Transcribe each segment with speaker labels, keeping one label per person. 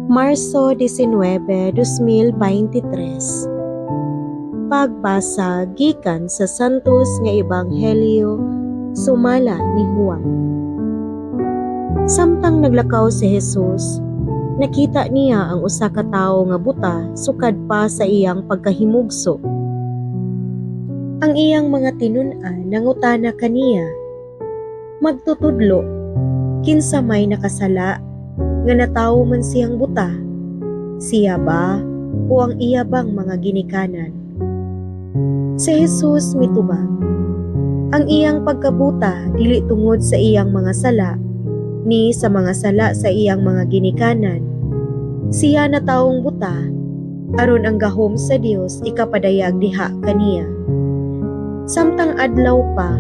Speaker 1: Marso 19, 2023. Pagbasa gikan sa Santos nga Ebanghelyo sumala ni Juan. Samtang naglakaw si Jesus, nakita niya ang usa ka tawo nga buta sukad pa sa iyang pagkahimugso. Ang iyang mga tinun-an nangutana kaniya, "Magtutudlo, kinsa may nakasala nga natawo man siyang buta? Siya ba o ang iya bang mga ginikanan?" Si Jesus mitubag, "Ang iyang pagkabuta dili tungod sa iyang mga sala, ni sa mga sala sa iyang mga ginikanan. Siya natawong buta, aron ang gahom sa Dios ikapadayag diha kaniya. Samtang adlaw pa,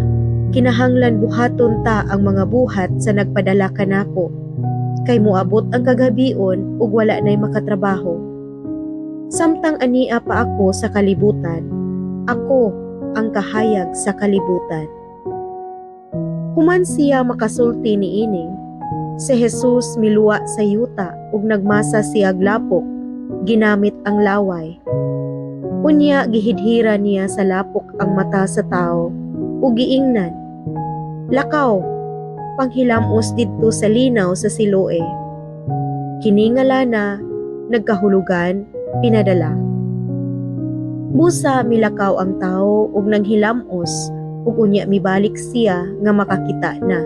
Speaker 1: kinahanglan buhaton ta ang mga buhat sa nagpadala kanako, kay moabot ang kagabion ug wala nay makatrabaho. Samtang ania pa ako sa kalibutan, ako ang kahayag sa kalibutan." Human siya makasulti niini, si Jesus miluwa sa yuta ug nagmasa siyag lapok, ginamit ang laway. Unya gihidhira niya sa lapok ang mata sa tawo ug giingnan, "Lakaw, panghilamos didto sa linaw sa Siloe." Kini nga lana nagkahulugan "pinadala." Busa milakaw ang tawo ug nanghilamos ug unya mibalik siya nga makakita na.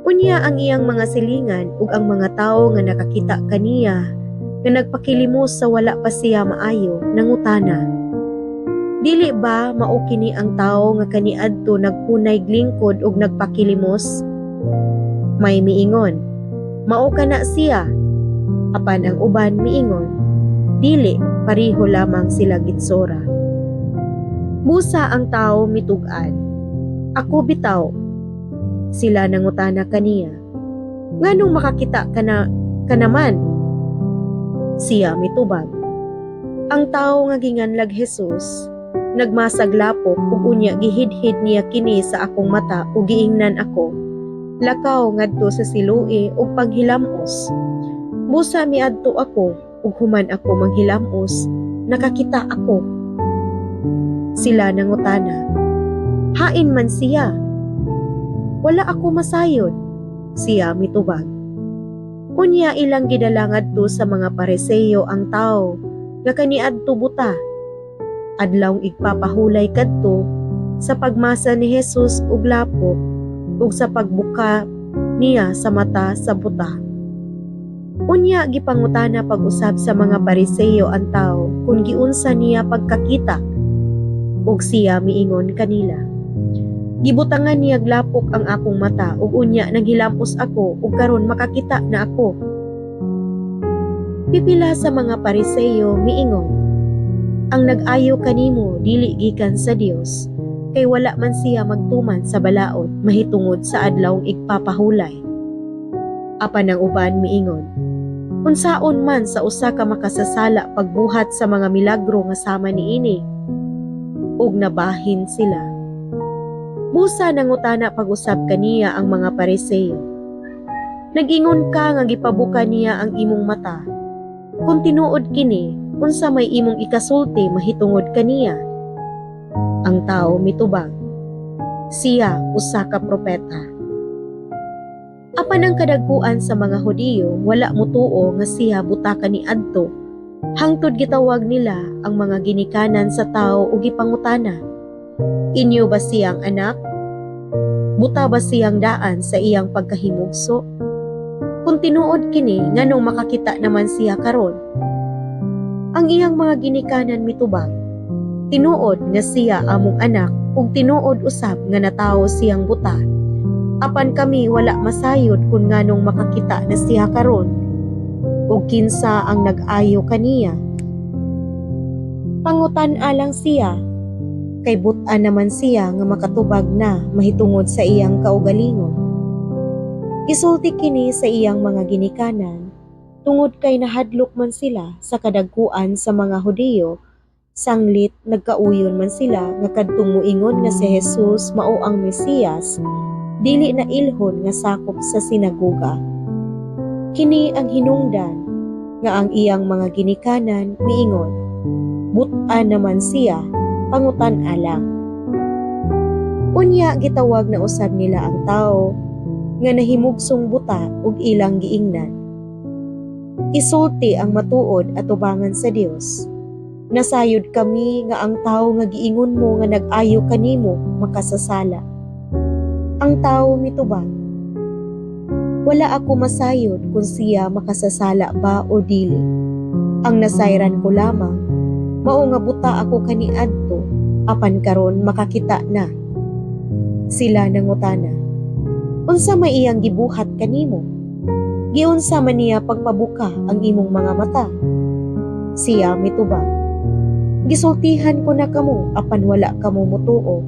Speaker 1: Unya ang iyang mga silingan ug ang mga tawo nga nakakita kaniya nga nagpakilimos sa wala pa siya maayo nangutana, "Dili ba mao kini ang tawo nga kaniadto nagpunay lingkod ug nagpakilimos?" May miingon, "Mao kana siya." Apan ang uban miingon, "Dili, pareho lamang sila gitsura." Busa ang tawo mitug-an, "Ako bitaw." Sila nangutana kaniya, "Nganong makakita ka na ka naman?" Siya mitubag, "Ang tawo nga ginganlag Jesus, nagmasag lapok ug unya gihidhid niya kini sa akong mata ug giingnan ako, 'Lakaw ngadto sa Siloe ug panghilamos.' Busa miadto ako ug human ako manghilamos, nakakita ako." Sila nangutana, "Hain man siya?" "Wala ako masayod," siya mitubag. Unya ilang gidala ngadto sa mga Pariseo ang tawo nga kaniadto buta. Adlawng Igpapahulay kadto sa pagmasa ni Jesus og lapok ug sa pagbuka niya sa mata sa buta. Unya gipangutana pag-usab sa mga Pariseo ang tawo kung giunsa niya pagkakita. Ug siya miingon kanila, "Gibutangan niyag lapok ang akong mata ug unya naghilamos ako ug karon makakita na ako." Pipila sa mga Pariseo miingon, "Ang nag-ayo kanimo dili gikan sa Dios kay wala man siya magtuman sa balaod mahitungod sa Adlawng Igpapahulay." Apan ang uban miingon, "Unsaon man sa usa ka makasasala pagbuhat sa mga milagro nga sama niini?" Ug nabahin sila. Busa nangutana pag-usab kaniya ang mga Pariseo, "Nag-ingon ka nga gipabuka niya ang imong mata. Kung tinuod kini, unsa may imong ikasulti mahitungod kaniya?" Ang tao mitubag, "Siya usa ka propeta." Apan ang kadagkuan sa mga Hudiyo wala motuo nga siya buta kaniadto hangtod gitawag nila ang mga ginikanan sa tawo ug gipangutana, "Inyo ba siyang anak? Buta ba siyang daan sa iyang pagkahimugso? Kung tinuod kini, nganong makakita naman siya karon?" Ang iyang mga ginikanan mitubag, "Tinuod nga siya among anak ug tinuod usab nga natawo siyang buta. Apan kami wala masayod kung nganong makakita na siya karon ug kinsa ang nag-ayo kaniya. Pangutan-a lang siya kay but-an naman siya nga makatubag na mahitungod sa iyang kaugalingon." Gisulti kini sa iyang mga ginikanan tungod kay nahadlok man sila sa kadagkuan sa mga Hudiyo, sanglit nagkauyon man sila nga kadtong moingon nga si Jesus mao ang Mesiyas dili na ilhon nga sakop sa sinagoga. Kini ang hinungdan Nga ang iyang mga ginikanan miingon, "But-an naman siya, pangutan-a lang." Unya gitawag na usab nila ang tawo nga nahimugsong buta ug ilang giingnan, "Isulti ang matuod atubangan sa Dios. Nasayod kami nga ang tawo nga giingon mo nga nag-ayo kanimo makasasala." Ang tawo mitubag, "Wala ako masayod kung siya makasasala ba o dili. Ang nasayran ko lamang, mao nga buta ako kaniadto, apan karon makakita na." Sila nangutana, "Unsa may iyang gibuhat kanimo? Giunsa man niya pagpabuka ang imong mga mata?" Siya mitubag, "Gisultihan ko na kamo apan wala kamo motuo.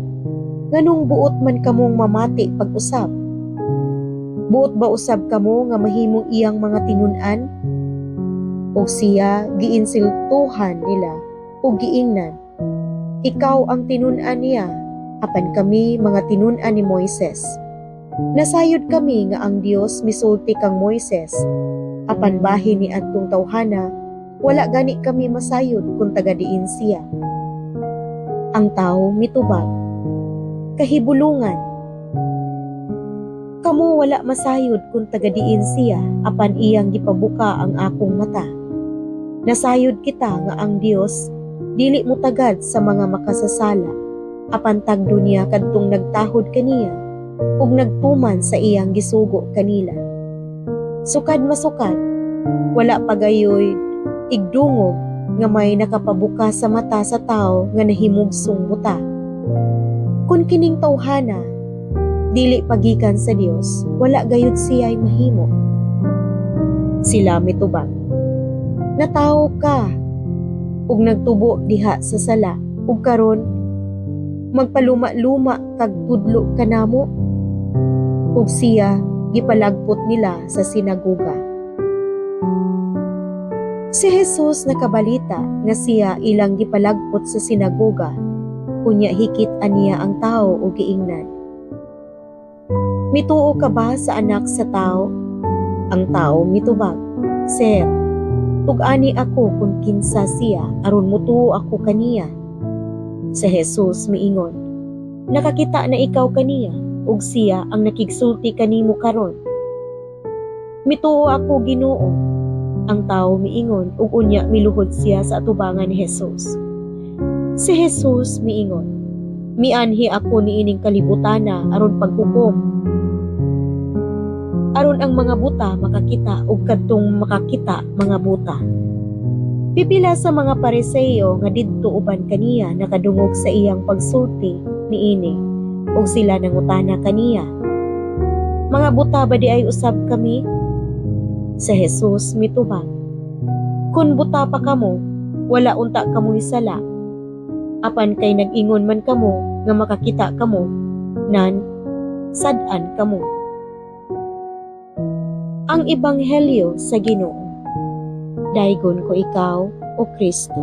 Speaker 1: Nganong buot man kamong mamati pag-usab? Buot ba usab kamo nga mahimong iyang mga tinun-an?" Ug siya giinsultuhan nila ug giingnan, "Ikaw ang tinun-an niya, apan kami mga tinun-an ni Moises. Nasayod kami nga ang Dios misulti kang Moises, apan bahin ni adtong tawhana, wala gani kami masayod kung taga diin siya." Ang tawo mitubag, "Kahibulungan. Kamo wala masayod kung taga diin siya, apan iyang gipabuka ang akong mata. Nasayod kita nga ang Dios dili motagad sa mga makasasala, apan tagdo niya kadtong nagtahod kaniya ug nagtuman sa iyang gisugo kanila. Sukad masukad, wala pa gayoy igdungog nga may nakapabuka sa mata sa tao nga nahimugsong buta. Kung kining tawhana dili pagikan sa Dios, wala gayud siya'y mahimo." Sila mitubag, "Natawo ka ug nagtubo diha sa sala, ug karon magpaluma-luma kag tudlo kanamo?" Ug siya gipalagpot nila sa sinagoga. Si Jesus nakabalita nga siya ilang gipalagpot sa sinagoga, unya hikit aniya ang tao ug giingnan, "Mituo ka ba sa Anak sa Tao?" Ang tao mitubag, "Sir, tug-ani ako kung kinsa siya aron mutuo ako kaniya." Si Jesus miingon, "Nakakita na ikaw kaniya ug siya ang nakigsulti kanimo karon." "Mituo ako, Ginoo," ang tao miingon, ug unya miluhod siya sa atubangan ni Jesus. Si Jesus miingon, "Mianhi ako niining kalibutana aron paghukom, aron ang mga buta makakita ug kadtong makakita mga buta." Pipila sa mga Pariseo nga didto uban kaniya nakadungog sa iyang pagsulti niini ug sila nangutana kaniya, "Mga buta ba diay usab kami?" Si Jesus mitubag, "Kung buta pa kamo, wala unta kamoy sala. Apan kay nag-ingon man kamo nga makakita kamo, nan sad-an kamo." Ang Ebanghelyo sa Ginoo. Daygon ko ikaw, O Kristo.